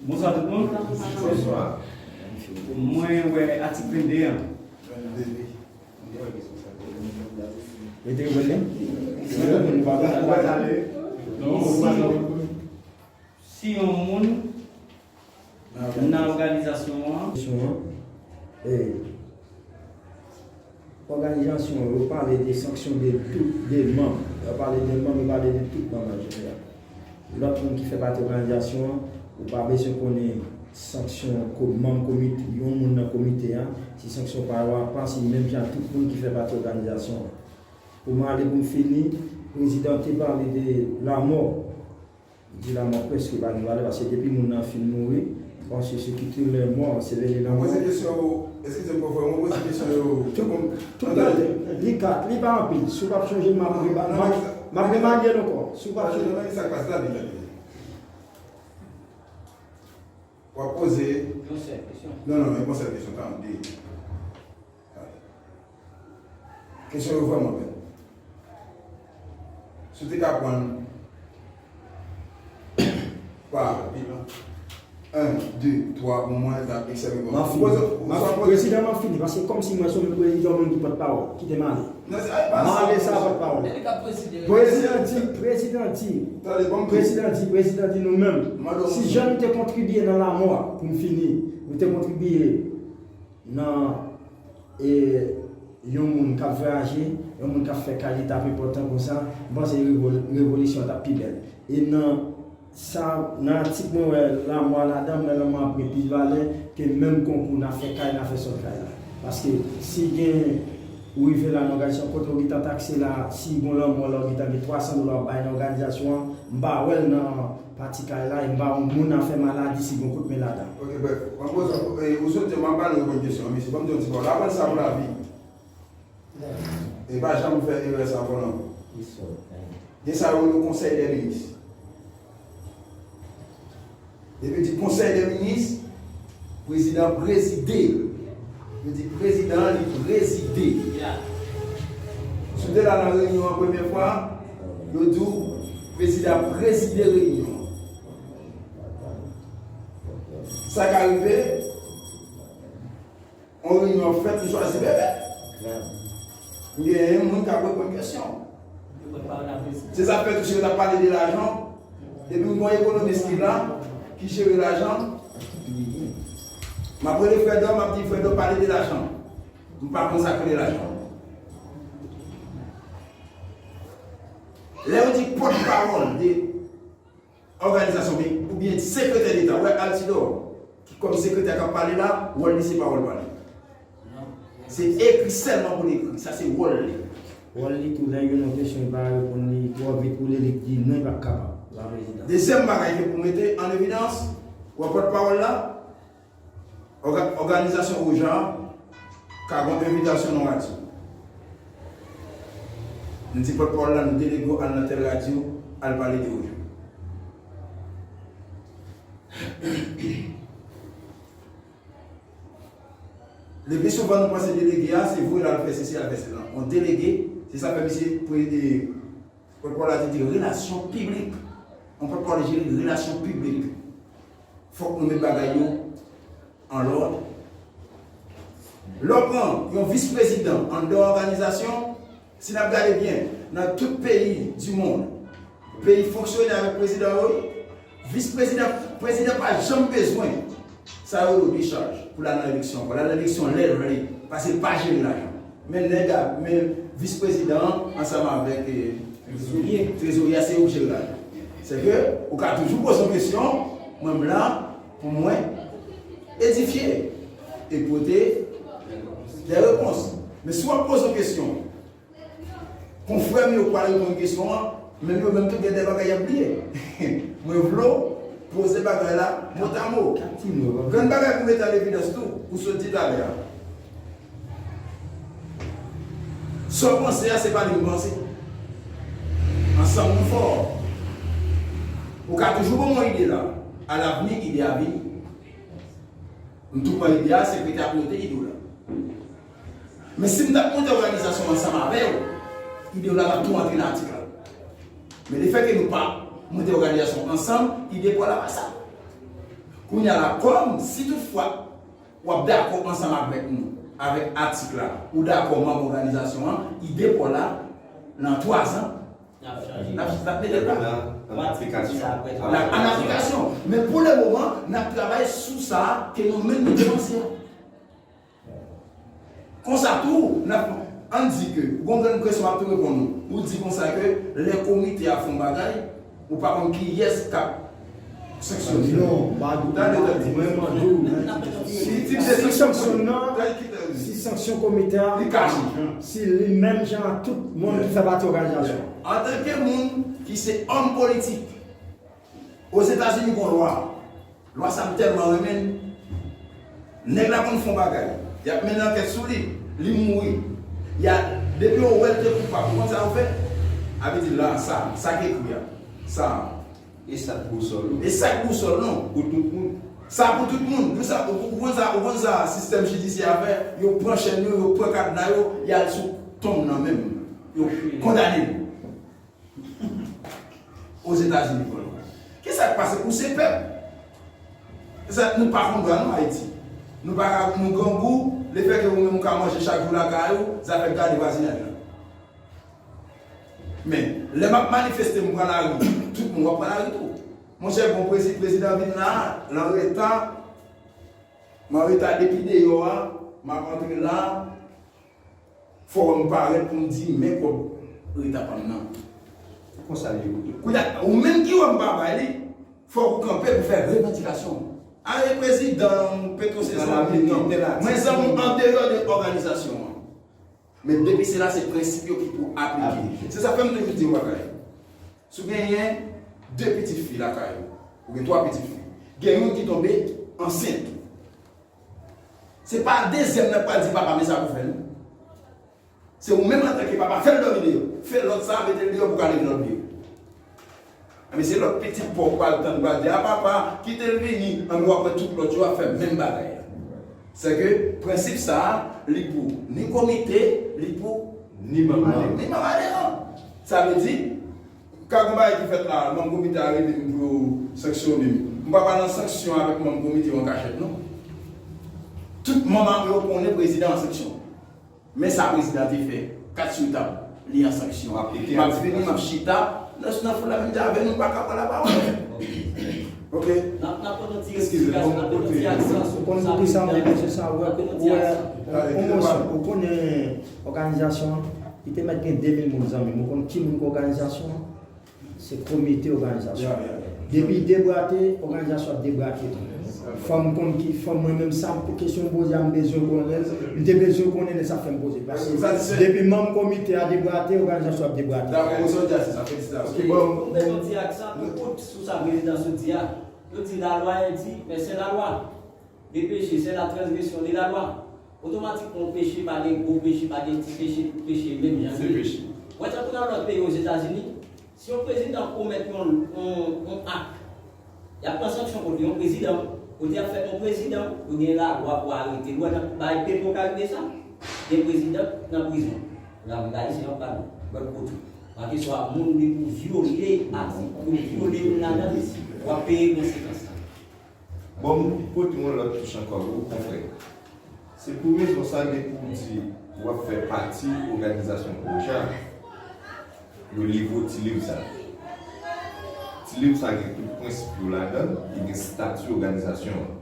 Bonswa tout moun. Bonswa. Mwen wè atik vennde an. Vennde. Mete yo vennde. Si, si yon moun nan òganizasyon an. E, Òganizasyon an, yo pale de sanksyon de tout, de manm. Yo pale de manm, yo pale de tout manm an jeneral. Lòt moun ki fè pati òganizasyon an, ou pa bezwen konnen sanksyon ko-, manm komite, yon moun nan komite a, si sanksyon pa yo apa, se menm jan tout moun ki fè pati òganizasyon an. Pou m ale pou m fini, prezidan te pale de lanmò. Di lanmò prèske pa gen valè, paske depi moun nan fin mouri, Paske se kite lè mò, se veye nan mò. Mwen poze kesyon yo, eskize m, konfrè, mwen poze kesyon yo. Tout, tout bagay, li kat, li pa anpil. Si w p ap chanje, m ap reba-, m ap, m ap remarye l ankò. Si w p ap chanje. Nan sa k pase la, li tande. W ap poze. Yon sèl kesyon. Non, non, yon sèl kesyon, tann, de. Kesyon yo vrèman bèl. Si w te ka pran pa en, de, twa pou mwen, n ap eksève bon. M ap fini. Poze, m ap fini. Prezidan, m ap fini, paske kòmsi mwen se yon prezidan, moun ki pòtpawòl, kite m ale. Non, se pa sa. M ale sa, pòtpawòl. Prezidan di, prezidan di, prezidan di, prezidan di nou menm. Si jan nou te kontribye nan lanmò a, pou m fini, nou te kontribye nan, e, yon moun k ap vwayaje, yon moun k ap fè kay, li t ap enpòtan konsa, m panse revol-, revolisyon an t ap pi bèl. E nan sa, nan atik mwen wè lanmò a ladan, m wè lanmò a ap gen plis valè ke menm konkou n ap fè kay, n ap fè sòt kay la. Paske si gen, ou rive la nan òganizasyon kote ou gentan takse la, si gon lanmò la, ou gentan gen twa san dola w bay nan òganizasyon an, m pa wè l nan pati kay la, e m pa wè moun nan fè maladi si gon kout men ladan. Ok, bref, mwen poze, e, ou sot di, m ap ba nou reponn kesyon an, mesye, ban m di yon ti pawòl. Aprann sa pou lavi. E pa janm fè erè sa ankò non. Gen sa yo rele konsèy dè minis. Depi di konsèy dè minis, prezidan prezide. Yo di prezidan an, li prezide. Si w te la nan reyinyon an premye fwa, yo di w prezidan prezide reyinyon an. Sa ka rive, yon reyinyon fèt, nou chwazi bebe. M gen moun k ap reponn kesyon. Se sa k fè tou si yo t ap pale de lajan. Depi m gen yon ekonomis ki la, ki jere lajan, m ap rele Frèdo, m ap di Frèdo pale de lajan. M pa konn sa k rele lajan. Lè yo di pòtpawòl de òganizasyon, men, oubyen sekretè deta, wè Altidor, ki kòm sekretè k ap pale la, wòl li se pawòl pale. Se ekri sèlman pou l ekri, sa se wòl li. Wòl li tou, lè gen yon kesyon li pa reponn li twò vit pou li, li di non, li p ap kapab, la prezidan. Dezyèm bagay ke pou mete an evidans, wè pòtpawòl la, Òga-, òganizasyon Oja ka gon envitasyon nan radyo. Nou di pòtpawòl la, nou delege w al nan tèl radyo, al pale de Oja. Le pi souvan nou panse delege a, se voye l al fè sesi, al fè sela. Yon delege, se sa fè misye pre-, e, Pòtpawòl la te di relasyon piblik. Yon pòtpawòl jere relasyon piblik. Fòk nou met bagay yo an lòd. Lè w pran yon vis prezidan anndan òganizasyon, si n ap gade byen, nan tout peyi di mond, peyi fonksyone avèk prezidan yo, vis prezidan, prezidan pa janm bezwen sa yo rele dechaj pou l al nan eleksyon ankò. L al nan eleksyon lè l vle, paske l pa jere lajan. Men nèg a, men vis prezidan an ansanm avèk, eh, trezorye a, se yo k jere lajan. Se ke ou ka toujou poze yon kesyon, mwen m la pou mwen edifye e pote de repons. Men si w ap poze yon kesyon, Konfrè m yo k pral reponn kesyon an, menm yo menm tou gen de bagay y ap bliye. Mwen vle w poze bagay la motamo. Grenn bagay pou mete an evidans tou, ou sot di talè a. Sa w panse a, se pa li m panse. Ansanm nou fò. Ou ka toujou ban mwen ide la. Alavni, ide a vini. M tou pran ide a, sekretè ap note ide w la. Men si m t ap monte òganizasyon ansanm avè w, ide w la t ap tou antre nan atik la. Men lefètke nou pa monte òganizasyon ansanm, ide pa w la pa sa. Kounye a la, kòm si toutfwa w ap dakò ansanm avèk nou, avèk atik la, ou dakò manm òganizasyon an, ide pa w la, nan twazan, N ap chanje. N ap, n ap mete l la. An aplikasyon. Sa apre twazan. N ap an aplikasyon. Men pou le moman, n ap travay sou sa ke nou menm nou te panse a. Konsa tou, n ap, ann di ke, gon grenn kesyon m ap tou reponn ou. Ou di konsa ke lè komite a fè yon bagay, ou pa konn kiyès k ap sanksyone. Non, pa di. Tande, tande. Mwen mande w, si, si sanksyon nan, si sanksyon komite a, li kache. Si li menm jan ak tout moun ki fè pati òganizasyon. Antanke moun ki se òm politik, Ozetazini gon lwa. Lwa sa m tèlman renmen l. Nèg la konn fè yon bagay. Y ap mennen ankèt sou li. Li mouri. Y a, depi yo wè l te koupab, ou konn sa yo fè? A vle di la, sa, sa k ekri a. Sa. E sa k bousòl nou. E sa k bousòl nou. Pou tout moun. Sa pou tout moun. Pou sa, ou, ou konn sa, ou konn sa sistèm jidisyè a fè? Yo pran chèn yo, yo pran kadna yo, y al sou tonm nan menm. Yo kondane l. Ozetazini, kòlè. Kisa k pase? Ou se pèp. Sa, nou pa konn dwa nou Ayiti. Nou pa ka, nou grangou, lefètke ou menm ou ka manje chak jou lakay ou, zafè gade vwazinaj la. Men, lè m ap manifeste, m pran lari, tout moun w ap pran lari tou. Monchè, bon, prezi-, prezidan vin la, l anreta, m anreta depi deyò a, m ap antre la, fò m parèt pou m di men kòb reta pa m nan. Konsa li ye. Kounye a, ou menm ki wè m pa bay li, fòk ou kanpe pou fè revandikasyon. Ale prezidan, Petro se zanmi m, non. Mwen zanmi w andeyò de òganizasyon an. Men depi se la, se prensip yo ki pou aplike. Se sa fè m toujou di w bagay. Si w genyen de pitit fi lakay ou, ou gen twa pitit fi, gen youn ki tonbe ansent. Se pa dezyèm nan k pral di papa, men sa pou fè, non. Se ou menm antanke papa, fè l dòmi deyò. Fè lòt sa, mete l deyò pou ka leve lòt li yo. Enben, se lòt pitit pa w pral tann, pral di, a papa, kite l vini, anben w ap wè tout lòt yo ap fè menm bagay la. Sèke prensip sa a, li pou ni komite, li pou ni manm aderan. Ni manm aderan. Sa vle di, ka gon bagay ki fèt la, manm komite a rele m pou yo sanksyone m. M pa pral nan sanksyon avèk manm komite yo an kachèt, non. Tout manm yo konnen prezidan an sanksyon. Men sa prezidan te fè, kat sou tab, li an sanksyon. M ap vini, m ap chita, nan, nan foul la menm jan avè nou, m pa ka pran lapawòl. Ok. N ap, n ap pran yon ti eksplikasyon, n ap pran yon ti aksan sou sa prezidan, n ap pran yon ti aksan. Ou konnen òganizasyon an, li te mèt gen de mil moun, zanmi m. Ou konn ki moun k òganizasyon an? Se komite òganizasyon. Depi debrate, òganizasyon ap debrate tou. Fò m konn ki, fò mwen menm sa, pou kesyon w poze a, m bezwen konnen l. M te bezwen konnen l, e sa fè m poze. Paske depi manm komite a debrate, òganizasyon ap debrate. Dakò, ou sot di a, se sa. Felisitasyon. Ok, bon. Ou mete yon ti aksan tou kout sou sa prezidan sot di a. Yo di lalwa, yo di, men se lalwa. De peche, c'est la transgression de la loi. Otomatikman, yon peche pa gen gwo peche, pa gen ti peche, tout peche menm jan li ye. Se peche. Ou wè, tankou nan lòt peyi, Ozetazini, si yon prezidan komèt yon, yon, yon ak, y ap pran sanksyon kont li, yon prezidan, kote y ap fè yon prezidan, yo gen lalwa pou arete l. Ou wè, nan bay peyi yo ka rive sa, gen prezidan nan prizon. Nan peyi Ayisyen, y ap pale lòt kote. Pakeswa moun li pou vyole atik, pou vyole youn ladan, w ap peye konsekans la. Bon, m pote yon lòt touch ankò pou ou, konfrè. Se pou rezon sa gen pou w di w ap fè pati òganizasyon OJA, yo livre w ti liv sa. Ti liv sa gen tout prensip yo ladan l, li gen estati òganizasyon an.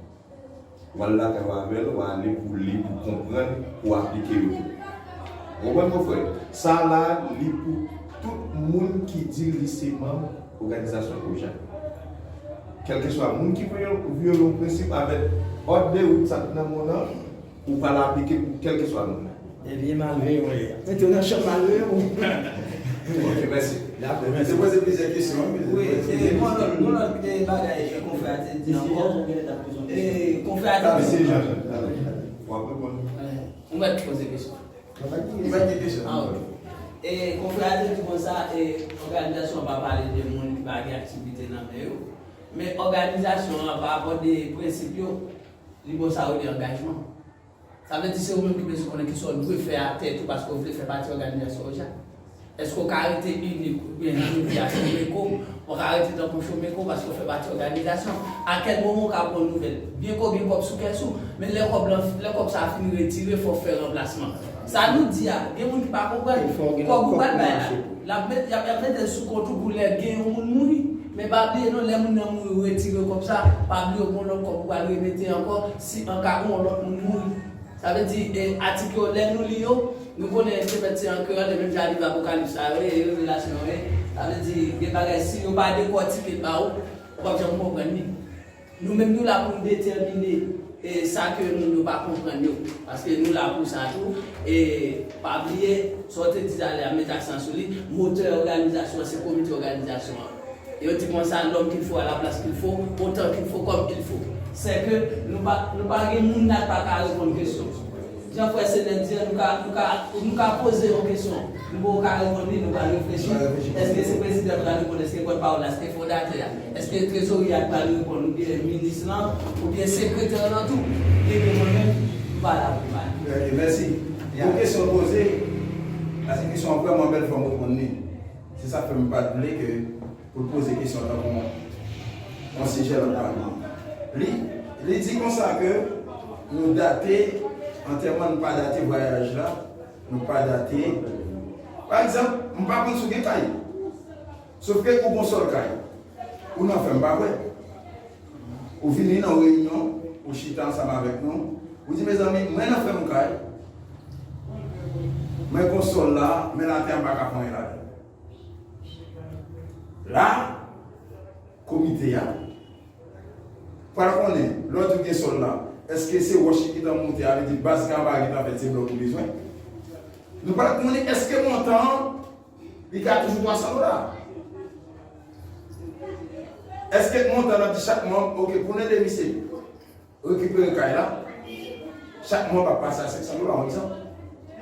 W al lakay ou avè l, w ale pou w li, pou w konprann, pou w aplike yo tou. Ou konprann, konfrè? Sa a la, li pou tout moun ki di li se manm òganizasyon OJA. Kèlkeswa moun ki vyole, vyole yon prensip avèk òd de wout sa k nan men w nan, ou pral aplike pou kèlkeswa moun nan. E byen malveyan w ye. Mete w nan chan malveyan w. Ok, mèsi. Dakò, mèsi. Te poze plizyè kesyon, wi. Wi, e, gon lòt, gon lòt, e, bagay, e, konfrè a te di ankò. E, konfrè a te di. Mesye Jean Jean, w ap reponn. Ou mèt poze kesyon. Li pa gen kesyon. Ah, ok. E, konfrè a te di konsa, e, òganizasyon an pa pale de moun ki pa gen aktivite nan men yo. Men òganizasyon an, pa rapò de prensip yo, li bon sa yo de angajman. Sa vle di se ou menm ki bezwen konnen kisa w dwe fè a tèt ou paske w vle fè pati òganizasyon OJA. Èske w ka rete inik oubyen jan nou di a chomeko, w ka rete tankou chomeko paske w fè pati òganizasyon. A kèl moman w ka pran nouvèl. Byen ke w gen kòb sou kès ou, men lè kòb lan, lè kòb sa a fin retire, fò w fè ranplasman. Sa nou di a, gen moun ki pa konprann. Kòb ou pral bay la, l ap met, y ap, y ap mete l sou kont ou pou lè gen yon moun mouri. Men pa bliye non, lè moun nan mouri, ou retire kòb sa, pa bliye w gen yon lòt kòb ou pral remete ankò, si an ka yon lòt moun mouri. Sa vle di, e, atik yo, lè nou li yo, nou konnen se mèt se an kreyòl, e menm jan liv Apokalips la yo ye, Revelasyon yo ye. Sa vle di, gen bagay, si yo pa dekòtike l ba ou, ou p ap janm konprann li. Nou menm, nou la pou n detèmine, e, sa ke moun yo pa konprann yo. Paske nou la pou sa tou. E pa bliye, sa w te di talè a, met aksan sou li, motè òganizasyon an, se komite òganizasyon an. Yo di konsa, l'homme qu'il faut à la place qu'il faut, autant qu'il faut, comme qu'il faut. Sèke nou pa, nou pa gen moun la k pa ka reponn kesyon. Jan frè Senèt di an, nou ka, nou ka, nou ka poze yon kesyon. Nou poko ka reponn li, nou pral reflechi. Èske se prezidan k pral reponn? Èske pòtpawòl la? Èske fondatè a? Èske trezorye a k pral reponn? Oubyen minis lan? Oubyen sekretè lan tou? Ebyen mwen menm, m pa la pou pale. Ok, mèsi. Bon kesyon poze. Paske kesyon an vrèman bèl, fò m reponn li. Se sa k fè m pa t vle ke pou l poze kesyon an tankou yon sijè lòt pami. Li, li di konsa ke nou date antèman, nou pa date vwayaj la, nou pa date. Pa egzanp, m pa konn si w gen kay. Sofke ou gon sòl kay. Ou nan fè, m pa kwè. Ou vini nan reyinyon, ou chita ansanm avèk nou. Ou di, mezanmi, mwen nan fè m kay. Mwen gon sòl la, men latè a m pa ka fè anyen ladan l. La, komite a pral konnen, lè w di w gen sòl la, èske se wòch ki gentan monte, a vle di baz ki anba a gentan fèt, se blòk ou bezwen? Nou pral konnen èske montan an, li ka toujou twa san dola? Èske montan an di chak manm, ok, pou n ede misye rekipere kay la, chak mwa pa pase a senk san dola, yon egzanp.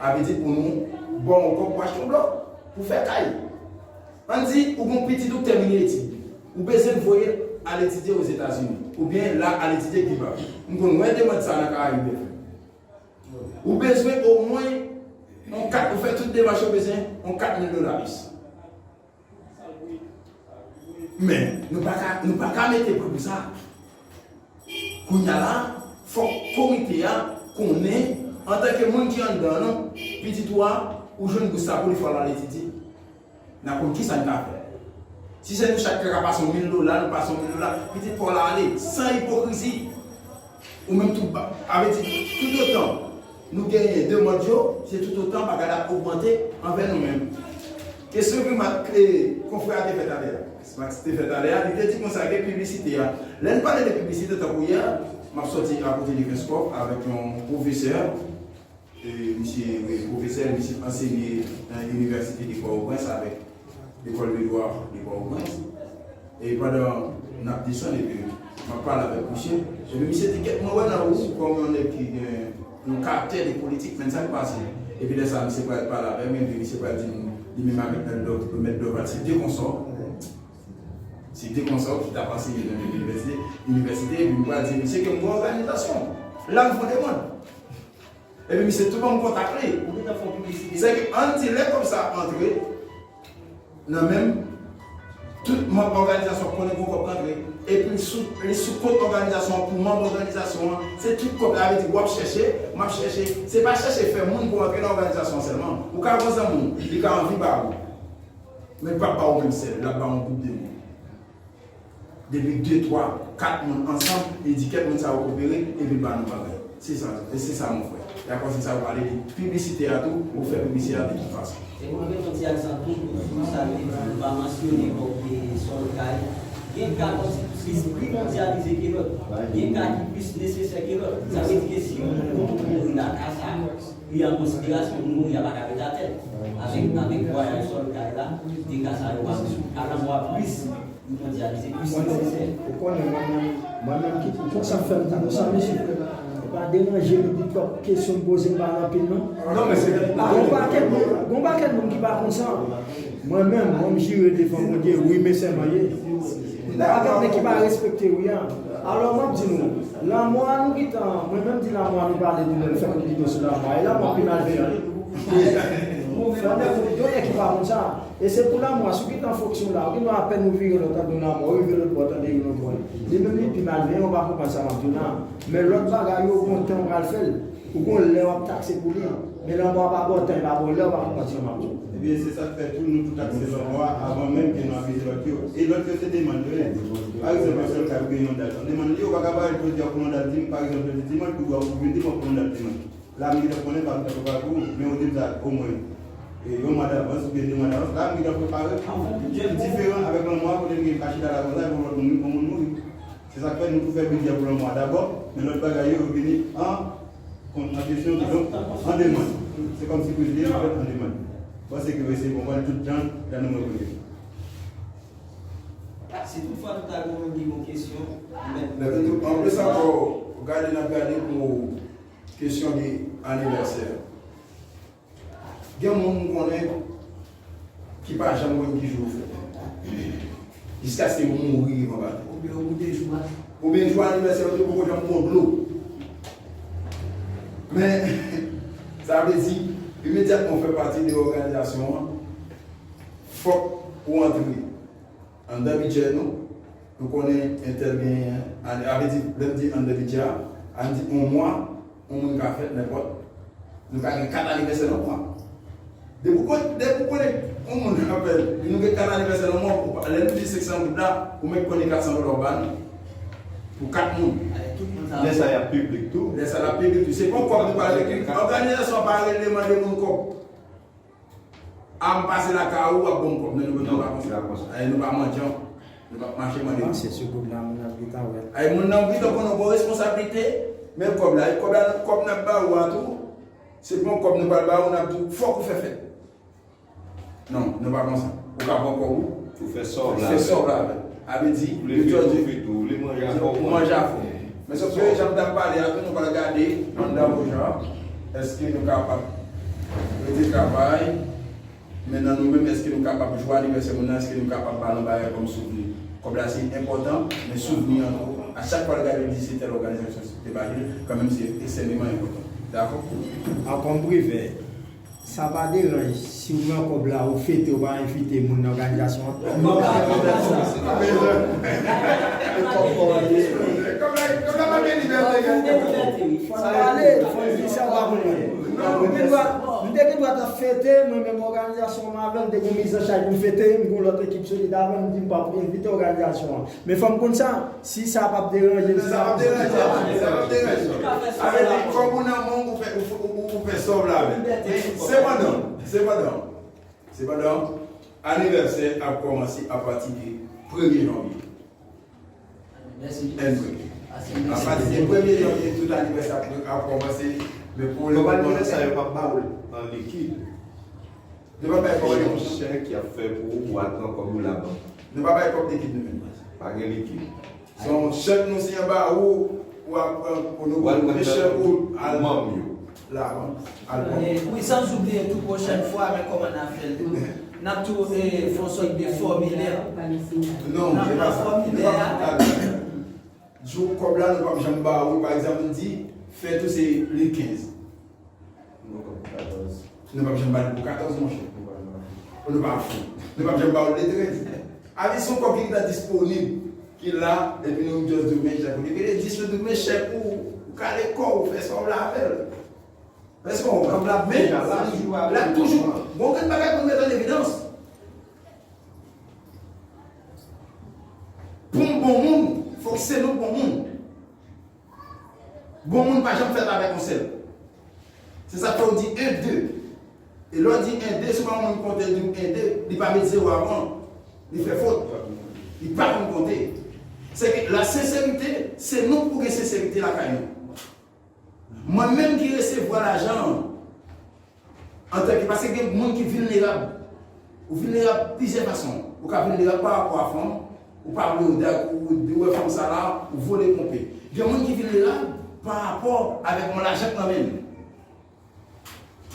A vle di pou nou ba w yon kòb pou achte yon blòk, pou fè kay. Ann di, ou gon pitit ou k tèmine etid, ou bezwen voye l al etidye Ozetazini, oubyen l al etidye Kiba. M konn wè demann sa nan Karayib F M. Ou bezwen omwen yon kat, ou fè tout demach ou bezwen, yon kat mil dola plis. Men, nou pa ka, nou pa ka mete pri pou sa. Kounye a la, fòk komite a konnen, antanke moun ki anndan an, non, pitit ou a, ou jwenn bous sa pou li fò l al etidye. N a konn kisa n ka fè. Si se nou chak ki ka pase yon mil dola, nou pase yon mil dola, pitit pa w la ale, san ipokrizi. Ou menm tou, a vle di, toutotan nou genyen demann yo, se toutotan bagay la ap ogmante anvè nou menm. Kesyon ke Mak, eh, konfrè a te fè talè a, Max te fè talè a, li te di konsa ke piblisite a. Lè n pale de piblisite, tankou yè, m ap sòti akote de Kenskòf avèk yon pwofesè, eh, misye, wi, pwofesè, misye ansenye nan inivèsite de Pòtoprens avèk lekòl de dwa de Pòtoprens. E pandan n ap desann, epi m ap pale avèk misye, epi misye di, "Kèt, mwen wè nan ou kòm yon nèg ki gen yon karaktè de politik, men sa k pase?" Epi lè sa, misye pral pale avè m, epi misye pral di m, li menm avèk mèt Dov-, mèt Doval, se de konsò. Se de konsò ki t ap ansenye nan menm inivèsite, inivèsite, epi m pral di misye ke m gen òganizasyon. La, m fè yon demann. Epi misye tou ban m kontak li. Ou gentan fè yon piblisite. Se ke ann di lè kòb sa ap antre nan men m, tout manm òganizasyon konnen gon kòb k antre. Epi l sou, li sou kont òganizasyon an pou manm òganizasyon an. Se tout kòb la, vle di w ap chèche, m ap chèche. Se pa chèche fè moun pou antre nan òganizasyon an sèlman. Ou ka gen zanmi w, li ka anvi ba ou. Men l p ap ba ou menm sèl, l ap ba yon gwoup de moun. Depi de, twa, kat moun ansanm, li di kèk moun sa yo koopere, epi l ba nou bagay. Se sa, e se sa, mon frè. E akoz se sa yo pale de piblisite a tou, ou fè piblisite a de tout fason. E mwen reponn ti aksan tou sou sa l te di, nou pa mansyone bò kote sòl kay. Gen ka kòmsi plis primondyalize ke lòt. Gen ka ki plis nesesè ke lòt. Sa vle di ke si yon moun mouri nan ka sa, li an konsiderasyon, moun mouri a pa ka ret atè. Avèk, avèk vwayaj sòl kay la, de ka sa yo pa sou. Alanmò a plis. Ou konnen, ou konnen mwen menm, mwen menm ki, ou konn sa k fè m di nou sa, mesye? E pa deranje m, epi twòp kesyon m poze m pa gen anpil, non. Non, men se... Gon pakèt moun, gon pakèt moun ki pa konn sa. Mwen menm, mwen m jire devan Bondye, wi, men sèman m ye. Gon pakèt nèg ki pa respekte wi a. Alò, m ap di nou, lanmò a nou gentan, mwen menm di lanmò a nou pale, nou menm fè yon videyo sou lanmò a, e lanmò a pi malveyan. Fò nèg, yon nèg ki pa konn sa. E se pou lanmò a, si w kite an fonksyon la, ou gen dwa apèn ou vire lòt, tande yon lanmò, ou rive lòt bò, tande yon lòt bò. Li menm li pi malveyan, ou pa konprann sa m ap di w la. Men lòt bagay yo, gon tan ou pral fè l. Ou gon lè w ap takse pou li. Men lanmò a pa ba w tan, e pa ba w lè, ou pa konprann sa m ap di w. Ebyen, se sa k fè tou nou tout takse lanmò a avan menm ke nou akize lòt yo. E lòt yo se demann yo ye. Pa egzanp, yon sèl ka gen yon dat. An demann li, ou pa ka parèt jodi a pou yon dat di, pa egzanp, jodi dimanch, ou dwa ou vin dimanch pou yon dat dimanch. La, m gentan konnen, pa m t ap pale pou ou, men ou di m sa omwen, e, yon mwa davans oubyen de mwa davans. La, m gentan prepare pou ou. Li diferan avèk lanmò a, kote m gen ka chita la konsa, epi yon lòt moun, yon moun mouri. Se sa k fè nou tou fè bidjè pou lanmò a dabò, men lòt bagay yo, yo vini an, an kesyon, kidonk, an demann. Se kòmsi pou di, an fèt, an demann. Bon, se ke se konprann tout jan, jan nou mwen konnen. Si toutfwa nou ta gen yon moun ki gen yon kesyon, nou mèt poze. Anplis ankò, gade n ap gade pou kesyon de anivèsè. Gen moun m konnen ki pa janm konn ki jou yo fèt. Jiskaske yo mouri devan bato. Oubyen yo moute jou a. Oubyen jou anivèsè yo te poko janm pran dlo. Men, sa vle di, imedyatman w fè pati de òganizasyon an, fòk ou antre anndan bidjè nou, nou konnen entèl genyen, a, a vle di, lè m di anndan bidjè a, ann di yon mwa, yon moun ka fèt nenpòt. Nou ka gen kat anivèsè nan mwa. Depi w kon-, depi w konnen yon moun ap fèt, nou gen kat anivèsè nan mwa, ou pa, lè nou di senk san goud la, ou mèt konnen kat san dola w ba nou. Pou kat moun. Lè sa y ap piblik tou. Lè sa y ap piblik tou. Se pa yon kòb nou pale. Òganizasyon an pa rele mande moun kòb. A m pase lakay ou, w ap ban m kòb. Non, nou, nou pa konsa. Ay, nou pa mandyan. Nou pa mache mande moun. Panse sou goud la, moun ap gentan wè. Ay, moun nan gentan konnen w gon responsablite, men kòb la, kòb la, kòb n ap ba ou a tou, se pa yon kòb nou pral ba ou, n ap di w, fòk ou fè fèt. Non, nou pa konsa. Ou ka pran kòb ou. Ou fè sa w vle avè l. Fè sa w vle avè l. A vle di, ou vle fete, ou fete, ou vle manje avè w, ou manje avè w. Men sòf ke jan m t ap pale a tou, nou pral gade anndan Ojan, èske nou kapab rete travay, men nan nou menm, èske nou kapab jou anivèsè moun nan, èske nou kapab ba l yon bagay kòm souvni. Kòb la se enpòtan, men souvni an tou, a chak fwa l gade l di se tèl òganizasyon ki te ba li l, kanmenm se ekstrèmeman enpòtan. Dakò? An kòm privè, sa pa deranj si w pran kòb la, ou fete, ou pa envite moun nan òganizasyon an? Non, sa pa deranj. Fò n pale, fò n di sa pa pou mwen. Nou te gen dwa, nou te gen dwa t ap fete, mwen menm òganizasyon m avè m, te gen mizanchaj pou fete, m gen lòt ekip solid avè m, m di m p ap envite òganizasyon an. Men fò m konn sa, si sa p ap deranje, si sa p ap deranje, si sa p ap deranje. Sa vle di, kòb ou nan men w, ou fè, ou, ou, ou, ou fè sa w vle avè l. Men, sepandan, sepandan, sepandan, anivèsè ap kòmanse apati de premye janvye. Mèsi. Anpati de premye janvye, tout anivèsè ap, ap kòmanse. Men pou lè anivèsè, yo p ap ba w l an likid. Nou pa bay kòb. Se yon chèk y ap fè pou ou, ou al pran kòb ou labank. Nou pa bay kòb likid nou menm. Pa gen likid. Se yon chèk nou siyen ba ou, ou ap pran, pou nou pran chèk ou al manm yo. Labank, al pran. Wi, san oubliye tou, pwochèn fwa, men kòman n a fè l tou. N ap tou, eh, fè yon sòt de fòmilè. Non, se pa sa. Nan fòmilè a. Jou kòb la, nou p ap janm ba ou, pa egzanp, nou di, fèt ou se le kenz. Nou p ap janm ba li pou katòz, monchè. Nou pa fou. Nou p ap janm ba ou le trèz. Avi se yon kòb ki gentan disponib, ki la, epi nou just di w, men chèk ou. Depi le dis, nou di w, men chèk ou, ou kale kò w, fè sa w vle avè l. Èske w konprann? Men, l ap toujou, bon, gen bagay pou nou met an evidans. Pou m bon moun, fòk se nou k bon moun. Bon moun pa janm fèt avèk yon sèl. Se sa k fè w di en, de. E lè w di en, de, si w pa yon moun ki konte, di w en, de, li pa met zewo avan, li fè fot. Li pa konn konte. Se ke la senserite, se nou k pou gen senserite lakay nou. Mwen menm ki resevwa lajan an, antanke, paske gen moun ki vilnerab. Ou vilnerab plizyè fason. Ou ka vilnerab pa rapò a fanm, ou pa vle ou dak, ou, ou wè fanm sa la, ou vole ponpe. Gen moun ki vilnerab pa rapò avèk yon lajan k nan men l.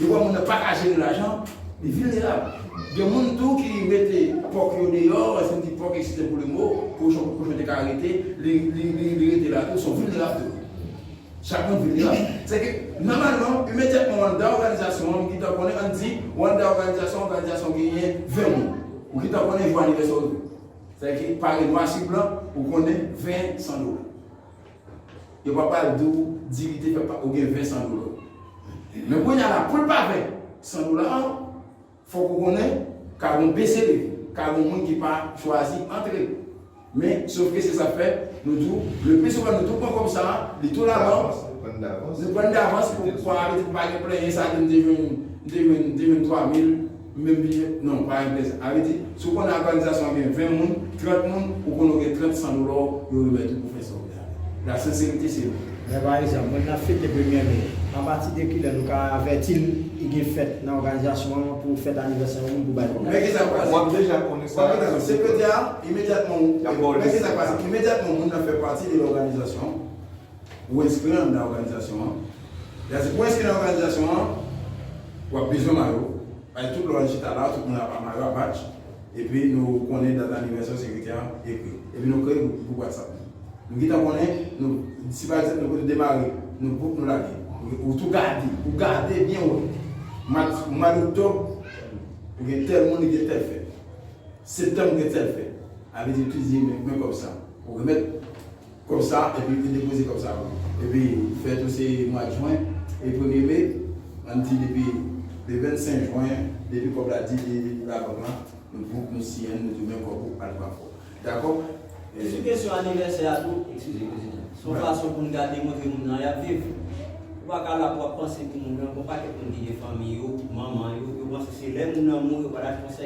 Gen moun nan pa ka jere lajan, li vilnerab. Gen moun tou ki mete pòk yo deyò, si m di pòk, excusez pour le mot, kochon, kochon te ka rete, li, li, li, li rete la tou, se yon vilnerab tou. Chak moun vilnerab. Se ke, nòmalman, imedyatman w anndan òganizasyon an, ou gentan konnen, ann di, w anndan òganizasyon, òganizasyon genyen ven moun. Ou gentan konnen jou anivèsè w tou. Se ke, pare nwa sou blan, ou konnen ven, san dola. Yo pa pral di w dirite fè pa, ou gen ven, san dola. Men kounye a la, pou l pa ven, san dola an, fòk ou konnen, ka gon B C D, ka gon moun ki pa chwazi antre. Men, sòf ke se sa k fè, nou tou, le pli souvan nou tou pran kòb sa a, li tou labank, nou pran davans pou, pou pa gen plenyen, sa di m te jwenn, m te jwenn, m te jwenn twa mil, m menm vin jwenn, non, pa gen plenyen. Sa vle di, si w konnen òganizasyon an gen ven moun, trant moun, ou konnen w gen trant, san dola, yo remèt ou pou fè sa w vle avè l. La senserite, se nou. Men pa egzanp, moun nan fete premye me, Apati de kilè nou ka avèti l, li gen fèt nan òganizasyon an pou fèt anivèsè yon moun pou bay kòb? Men ki sa k pase? W ap deja konnen sa. Sekrete a, imedyatman ou. Men ki sa k pase? Imedyatman moun nan fè pati de lòganizasyon, ou enskri anndan òganizasyon an. Yase pou enskri nan òganizasyon an, w ap bezwen mayo. Bay tout lè w al chita la, tout moun ap mayo ap batch. Epi nou konnen dat anivèsè sekrete a ekri. Epi nou kreye gwoup WhatsApp nou. Nou gentan konnen, nou, si pa egzanp nou kote demare, nou bouk nou lage. Ou tou gade, ou gade byen wè. Mwa d'oktòb, ou gen tèl moun li gen tèl fèt. Septanm ou gen tèl fèt. Avè di tou di men kòb sa. Ou remèt kòb sa epi ou depoze kòb sa pou. Epi fèt ou se mwa jen, e premye me, ann di depi le vennsenk jen, depi kòb la di li labank lan, nou bouk nou siyen, nou di men kòb ou al pran kòb. Dakò? Sou kesyon anivèsè a tou, eskize prezidan, se yon fason pou n ka demontre moun nan y ap viv. Ou pa ka la pou w ap panse pou moun nan, gon pakèt moun ki gen fanmi yo, manman yo, yo panse se lè moun nan mouri yo pral achte yon